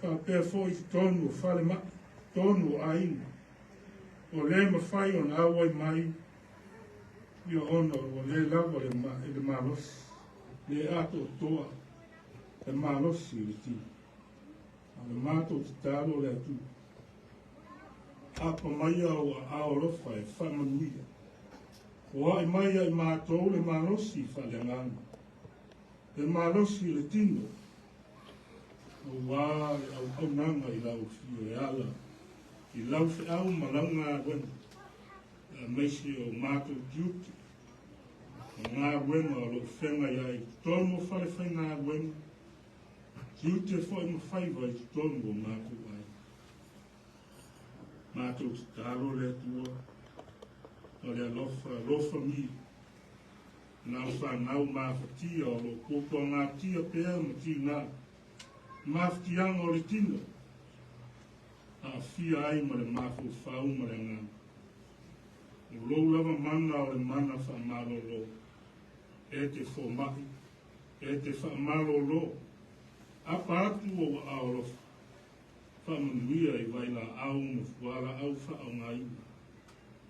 Faapea foi i totonu o falemai, totonu o aiga, ua le mafai ona auai mai, ia ona ua le lava le malosi, le atoatoa le malosi i le tino. A o le matou tatalo le Atua, apa maia ou aao alofa e faamanuia, foai mai ia i matou le malosi faaleagaga, le malosi i le tino, aua le auaunaga i lau afio e ala i lau feau ma lau galuega, aemaise o matou tiute ma galuega o lo o feagai ai i totonu o fale faigaluega, tiute foi ma faiva i totonu o matou aiga. Matou tatalo le Atua o le alofa, alofagia lau fanau mafatia o lo o puapuagatia pea ma tiga, mafatiaga o le tino, aafia ai ma le mafaufau ma le agaga. O lou lava mana o le mana faamalolo, e te fomai, e te faamalolo, apa atu ou aao alofa, faamanuia i vailaau ma fualaau faaaogaina,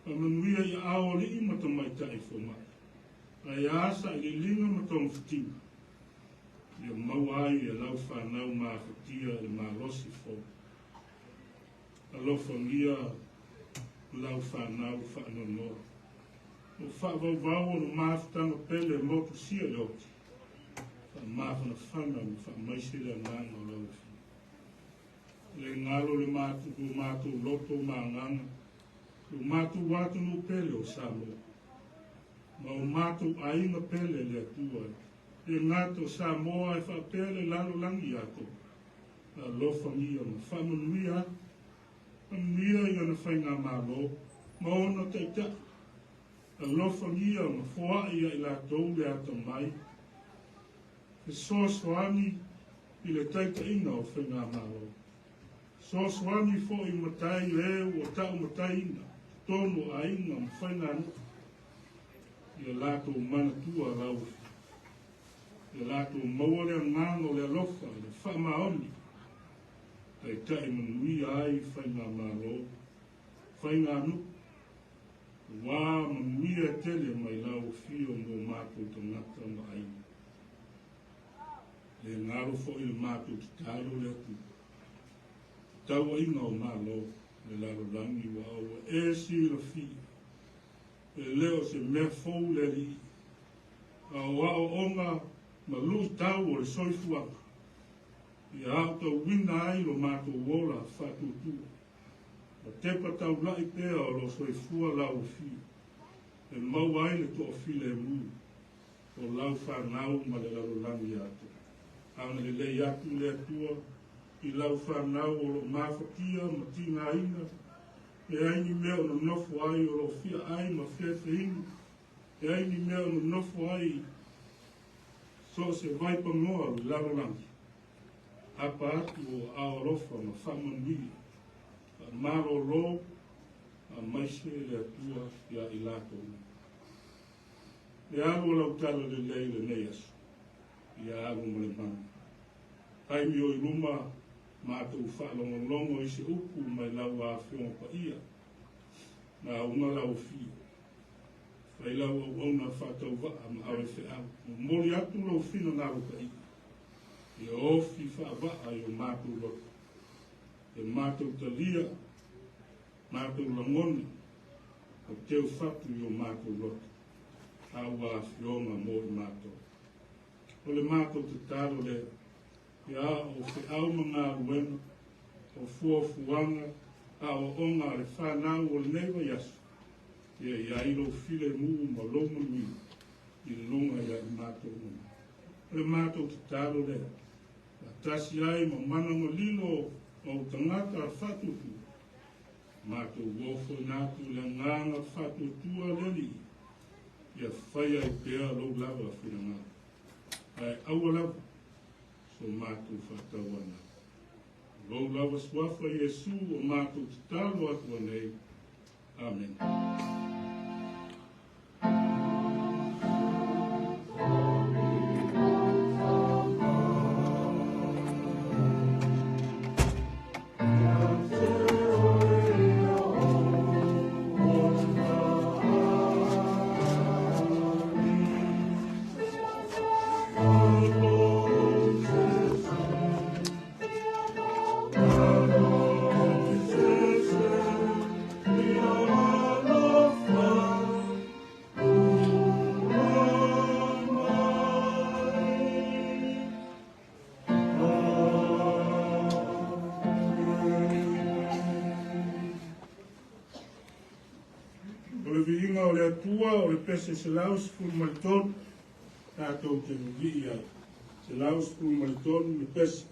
faamanuia i aao o alii ma tamaitai fomai, ae a sailiiliga ma togafitiga, ia maua ai e lau fanau mafatia le malosi fou. Alofagia lau fanau faanoanoa, o faavauvau o le mafutaga pele motusia le oti, faamafanafana ma faamaise le agaga o lau afio. Le galo le matou loto ma agaga, lo matou atunuu pele o Samoa, ma o matou aiga pele le Atua, le gata o Samoa e faapea le lalolagi atoa. Alofagia ma faamanuia atu, manuia i ona faigamalo ma ona taitai. Alofagia ma foai ia i latou le atamai, fesoasoani i le taitaiga o faigamalo. Fesoasoani foi i matai e ua taumataiina totonu o aiga ma faiganuu, ia latou manatua lau afio, ia latou maua le agaga o le alofa, le faamaoni, taitai manuia ai faigamalo, faiganuu, ua manuia tele mai lau afio mo matou tagata ma aiga. Le galo foi le matou tatalo le Atua, tauaiga o malo le lalolagi ua ua e silafia, e le o se mea fou le alii, a o aoaoga ma luitau o le soifuaga, ia aotauina ai lo matou ola faatuatua, ma tepa taulai pea o lo soifua lau afio, e maua ai le toafilemu o lau fanau ma le lalolagi atoa. Agalelei atu le Atua i lau fanau o lo mafatia ma tigaina, e ai ni mea o nonofo ai o lo fia ai ma feafeinu, e ai ni mea o nonofo ai so o se vaipanoa o le lalolagi. Apa atu o aao alofa ma faamanuia, faamalolo faamaise le Atua ia i latou. Le alu o lau tala lelei lenei aso, ia alu ma le mana. Taimi o i luma, matou faalogologo i se upu mai lau afioga paia, lauga lau afio, fai lau auauna faatauvaa ma avefeau, momoli atu lou finagalo paia, ia ofi faavaa i o matou loto, ia matou talia, matou lagona, o teufatu i o matou loto, au afioga mo i matou. O le matou tatalo lea, ia o feau ma galuega, o fuafuaga, aoaoga a le fanau o lenei vaiaso, ia iai lou filemu ma lou manuia i luga ia i matou uma. O le matou tatalo lea, faatasi ai ma mana ma lilo o tagata faatuatua, matou ofoina atu le agaga faatuatua le Alii, ia fai ai pea lou lava finagalo, ae aua lava so matou faatauana. Lou lava suafa Iesu o matou tatalo atu nei. Amen. le Atua o le pese 113 tatou te vivii ai. 113 le pese.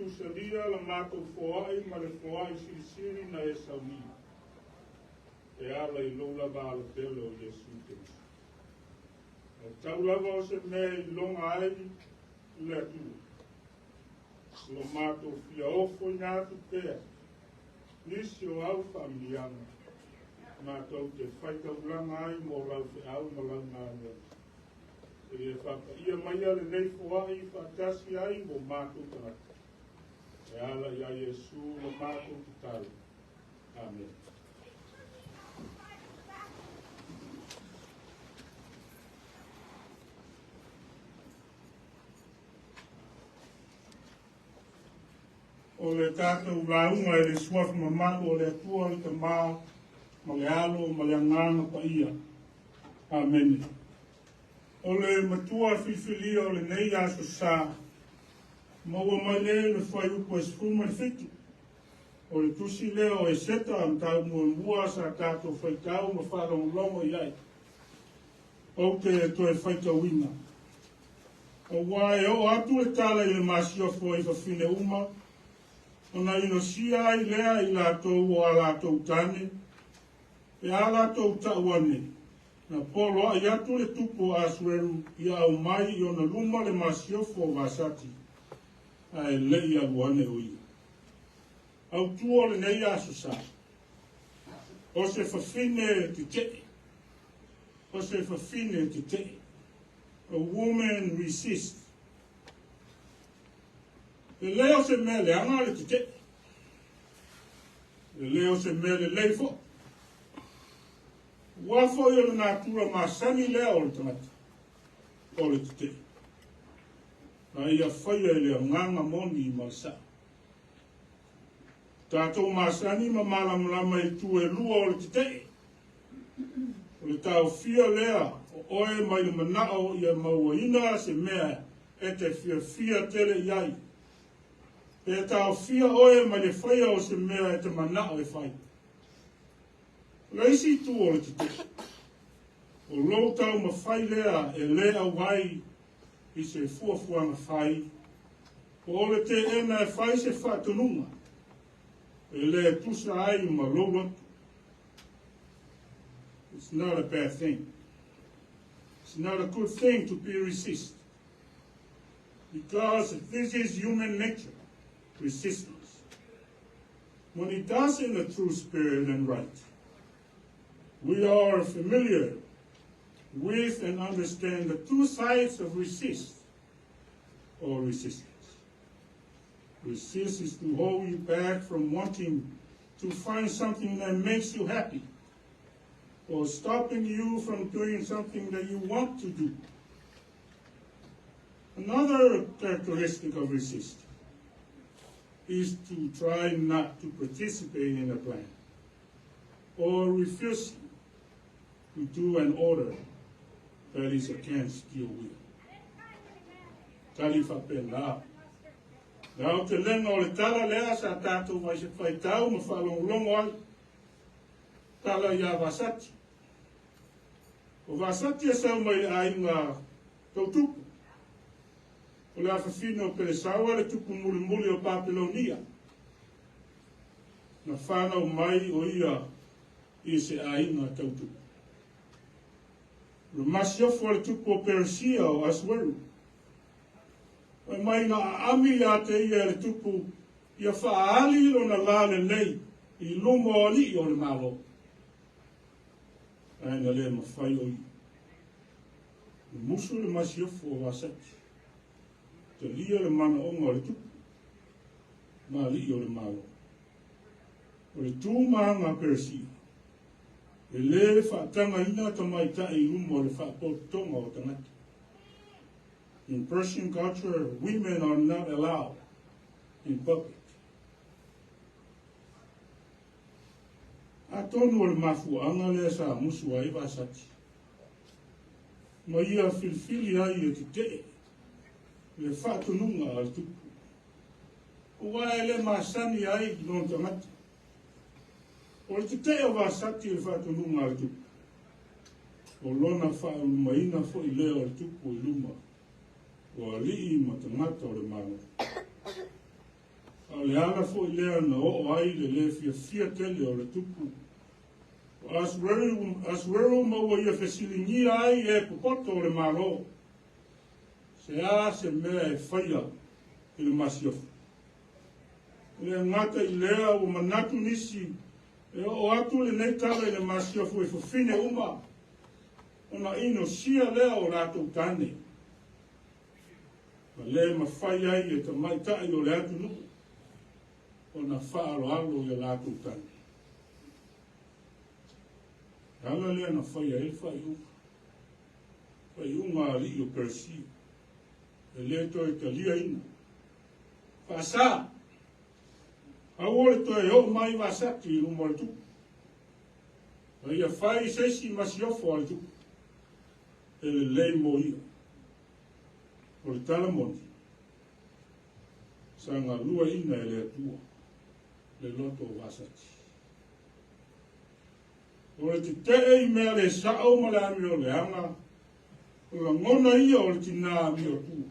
Tusalia la matou foai ma le foai silisili na e saunia. E ala i lou lava alapele o Iesu Keriso. E tau lava o se mea i loga ai le Atua. Lo matou fia ofo ina atu pea, nisi o au faamiliaga. Matou te faitaulaga ai mo lau feau ma lau galuega. E ia faapaia maia lenei foai faatasi ai mo matou tagata. E ala ia Iesu la matou tatalo. Amene. O le tatou lauga i le suafa mamalu o le Atua le Tama ma le Alo ma le Agaga Paia. Amene. O le matua filifilia o lenei aso sa, maua mai lea i le fuaiupu e 17. O le tusi lea o Eseta mataupu muamua sa tatou faitau ma faalogologo i ai. Ou te toe faitauina. Aua e oo atu le tala i le masiofo i fafine uma, ona inosia ai lea i latou o a latou tane, pe a latou tau ane, na poloai atu le tupu o Asueru ia aumai i ona luma le masiofo o Vasati, ae le i alu ane o ia. Autū o lenei aso sa, o se fafine tetee, o se fafine tetee. A woman resist. E le o se mea leaga le tetee. E le o se mea lelei fo'i. Aua foi o le natura masani lea o le tagata, o le tetee. A ia faia i le agaga moni ma le sa'o. Tatou masani ma malamalama i itu e lua o le tetee. O le taofia lea o oe mai le manao ia mauaina se mea e te fiafia tele i ai. Pe taofia oe mai le faia o se mea e te manao e fai. O le isi itu o le tetee, o lou taumafai lea e le auai i se fuafuaga fai, po o le teena e fai se faatonuga e le tusa ai ma lou loto. It's not a bad thing. It's not a good thing to be resist. Because this is human nature, resistance. When it does in the true spirit and right, we are familiar with and understand the two sides of resist or resistance. Resist is to hold you back from wanting to find something that makes you happy or stopping you from doing something that you want to do. Another characteristic of resist is to try not to participate in a plan or refusing to do an order that is against your will. Tali faapena. Le aotelega o le tala lea sa tatou faitau ma faalogologo ai. Tala ia Vasati. O Vasati e sau mai le aiga tautupu. O le afafine o Pelesaua le tupu mulimuli o Papelonia. Na fanau mai o ia i se aiga tautupu. O le masiofo a le tupu o Peresia o Asueru. Fai mai na aami ia te ia e le tupu ia faaali lona lalelei i luma o alii o le Malo. Ae na le mafai o ia. Na musu le masiofo o Vasati. Talia le manaoga o le tupu ma alii o le Malo. O le tu ma aga a Peresia, e le faatagaina tamaitai i luma o le faapotopotoga o tagata. In Persian culture, women are not allowed in public. Atonu o le mafuaaga lea sa musu ai Vasati, ma ia filifili ai e tetee le faatonuga a le tupu. Aua e le masani ai lona tagata. O le tetee o Vasati i le faatonuga a le tupu, o lona faaulumaina foi lea o le tupu i luma o alii ma tagata o le Malo. A o le ala foi lea na oo ai le le fiafia tele o le tupu o Asueru ma ua ia fesiligia ai e popoto o le Malo se a se mea e faia i le masiofo. E le gata i lea ua manatu nisi E oo atu lenei tala i le masiofo i fafine uma ona inosia lea o latou tane. Ma le mafai ai e tamaitai o le atunuu ona faaaloalo i a latou tane. Le ala lea na faia ai le faaiuga, faaiuga a alii o Peresia, e le toe taliaina. Faasa, aua le toe oo mai Vasati i luma o le tupu. A ia fai se isi masiofo a le tupu, e lelei mo ia. O le tala moni, sa galueaiina e le Atua le loto o Vasati. O le tetee i mea le sao ma le amio leaga, o lagona ia o le tinā amiotua.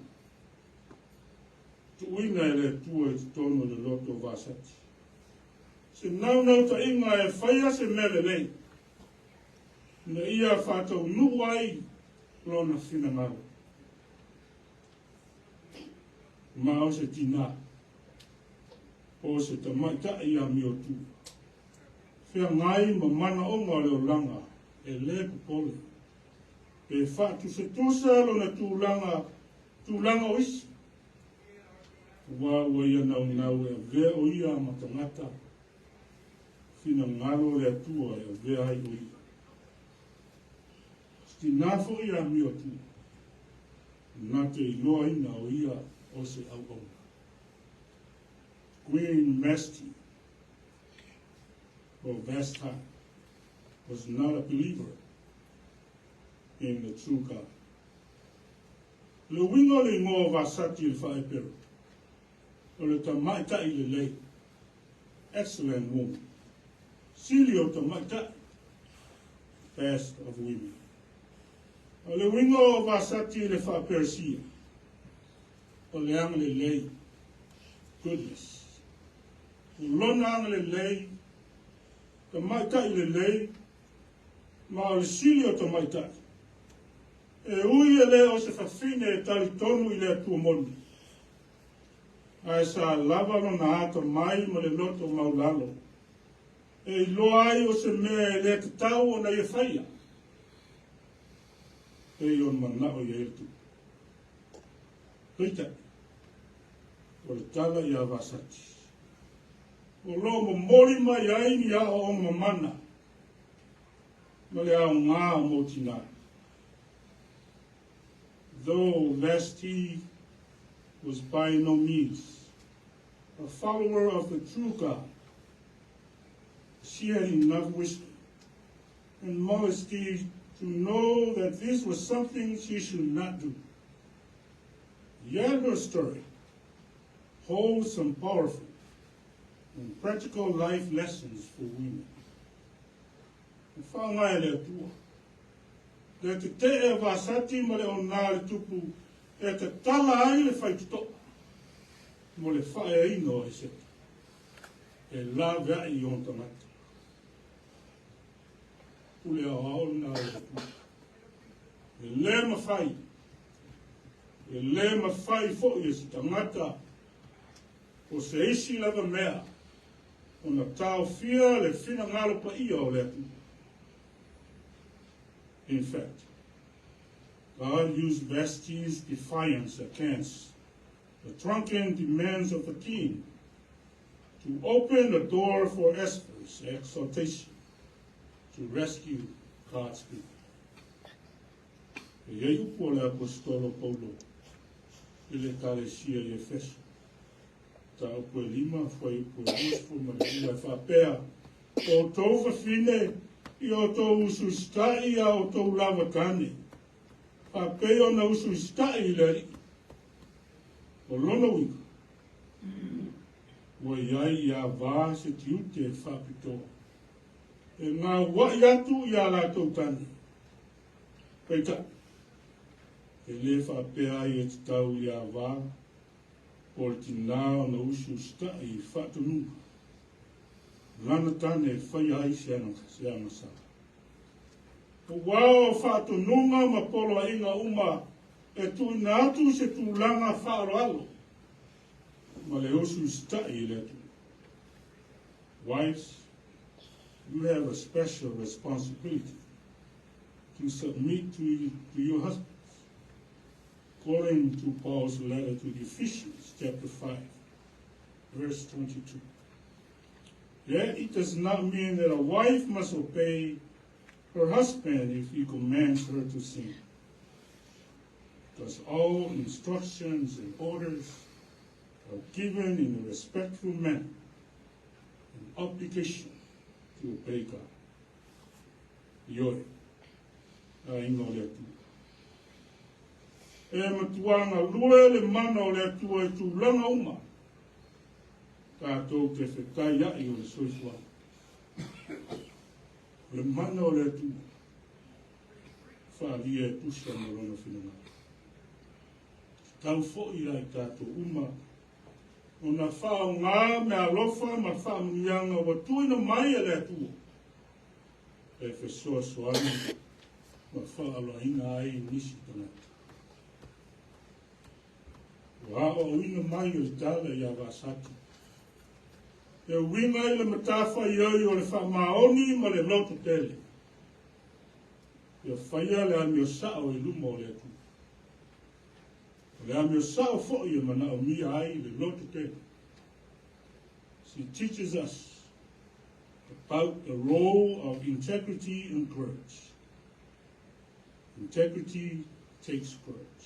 Tuuina e le Atua i totonu o le loto o Vasati. Se naunautaiga e faia se mea lelei, ina ia faataunuu ai lona finagalo. Ma o se tinā, o se tamaitai amiotua, feagai ma manaoga o le olaga e le popole, pe faatusatusa lona tulaga, tulaga o isi, aua ua ia naunau e avea o ia ma tagata, finagalo o le Atua e avea ai o ia. Se tinā foi amiotua, na te iloaina o ia o se auauna. Queen Vashti, or Vashti, was not a believer in the true God. Le uiga o le igoa o Vasati i le faa-Eperu, o le tamaitai lelei, excellent woman, sili o tamaitai, best of women. O le uiga o Vasati i le faa-Peresia, o le agalelei, goodness. O lona agalelei, tamaitai lelei, ma o le sili o tamaitai. E ui e le o se fafine e talitonu i le Atua moni, ae sa lava lona atamai ma le loto maulalo, e iloa ai o se mea e le tatau ona ia faia, pei ona manao i ai le tupu. Peitai, o le tala ia Vasati, o lo o momoli mai ai ni aoaoga mamana ma le aoga mo tinā. Though Vashti was by no means a follower of the true God, she had enough wisdom and modesty to know that this was something she should not do. Yet her story holds some powerful and practical life lessons for women. E faaaoga e le Atua le tetee a Vasati ma le aoga a le tupu e tatala ai le faitotoa mo le faaeaina o Eseta e laveai i ona tagata. Pule aoao lena a le Atua. E le mafai, e le mafai foi e se tagata o se isi lava mea ona taofia le finagalo paia o le Atua. In fact, God used Vashti's defiance against the drunken demands of the king to open the door for Esther's exaltation to rescue God's people. E i ai upu a le Aposetolo Paulo i le Ekalesia i Efeso, mataupu e 5, fuaiupu e 22 e faapea, O outou fafine i outou usuusitai i a outou lava tane, faapei ona usuusitai i le Alii. O lona uiga, ua i ai ia va se tiute faapitoa e gauai atu i a latou tane. Peitai, e le faapea ai e tatau i a va po o le tinā ona usuusitai i faatonuga lana tane e faia ai se agasala. Aua o faatonuga ma poloaiga uma e tuuina atu i se tulaga faaaloalo ma le usuusitai i le Atua. Wives, You have a special responsibility to submit to your husbands, according to Paul's letter to the Ephesians, chapter 5, verse 22. Yet it does not mean that a wife must obey her husband if he commands her to sin. Because all instructions and orders are given in a respectful manner, an obligation to obey God. Ioe, aiga o le Atua. E matua galue le mana o le Atua i tulaga uma. Tatou te fetaiai o le soifuaga. O le mana o le Atua. Faaalia e tusa ma lona finagalo. Tatau foi ia i tatou uma ona faaaoga meaalofa ma faamanuiaga ua tuuina mai e le Atua e fesoasoani ma faaaloaina ai nisi tagata. Ua aoaoina mai e le tala ia Vasati e uiga i le matafaioi o le faamaoni ma le lototele. Ia faia le amio sao i luma o le Atua. O le amio sao foi e manaomia ai le lototele. She teaches us about the role of integrity and courage. Integrity takes courage.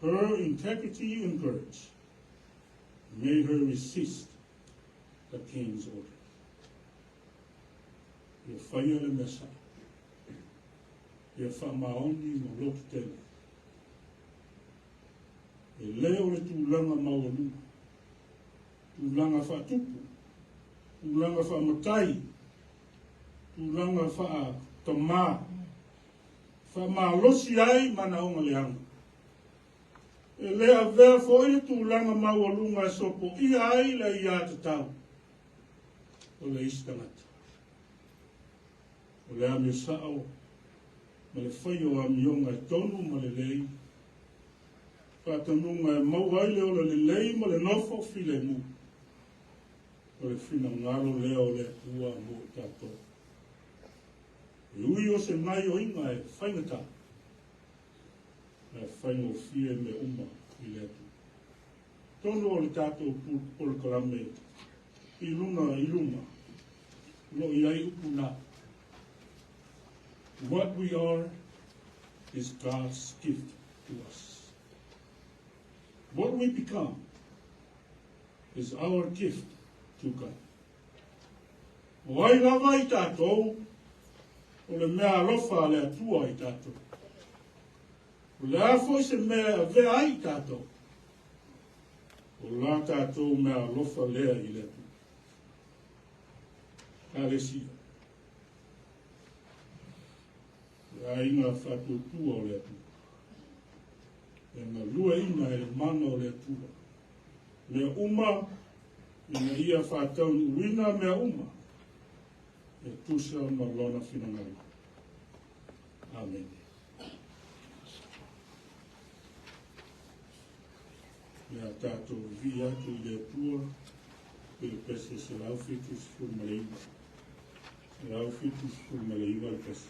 Her integrity and courage made her resist the king's order. Ia faia le mea sao. Ia faamaoni ma lototele. E le o le tulaga maualuga, tulaga faatupu, tulaga faamatai, tulaga faatamā, faamalosi ai manaoga leaga. E le avea foi le tulaga maualuga e sopoia ai le aiatatau o le isi tagata. O le amio sao ma le faia o amioga e tonu ma lelei, faatonuga e maua ai le ola lelei ma le nofo filemu. O le finagalo lea o le Atua mo i tatou. E ui o se gaoioiga e faigata, ae faigofie mea uma i le Atua. Tonu o le tatou polokalame i luga i luma, o lo o i ai upu na. What we are is God's gift to us. What we become is our gift to God. O ai lava i tatou, o le mea alofa a le Atua i tatou. O le a foi se mea e avea ai i tatou, o la tatou mea alofa lea i le Atua. Ekalesia. Le aiga faatuatua o le Atua. E galueaiina e le mana o le Atua. Mea uma ina ia faataunuuina mea uma e tusa ma lona finagalo. Amene. Le a tatou vivii atu i le Atua i le pese 179. 179 le pese.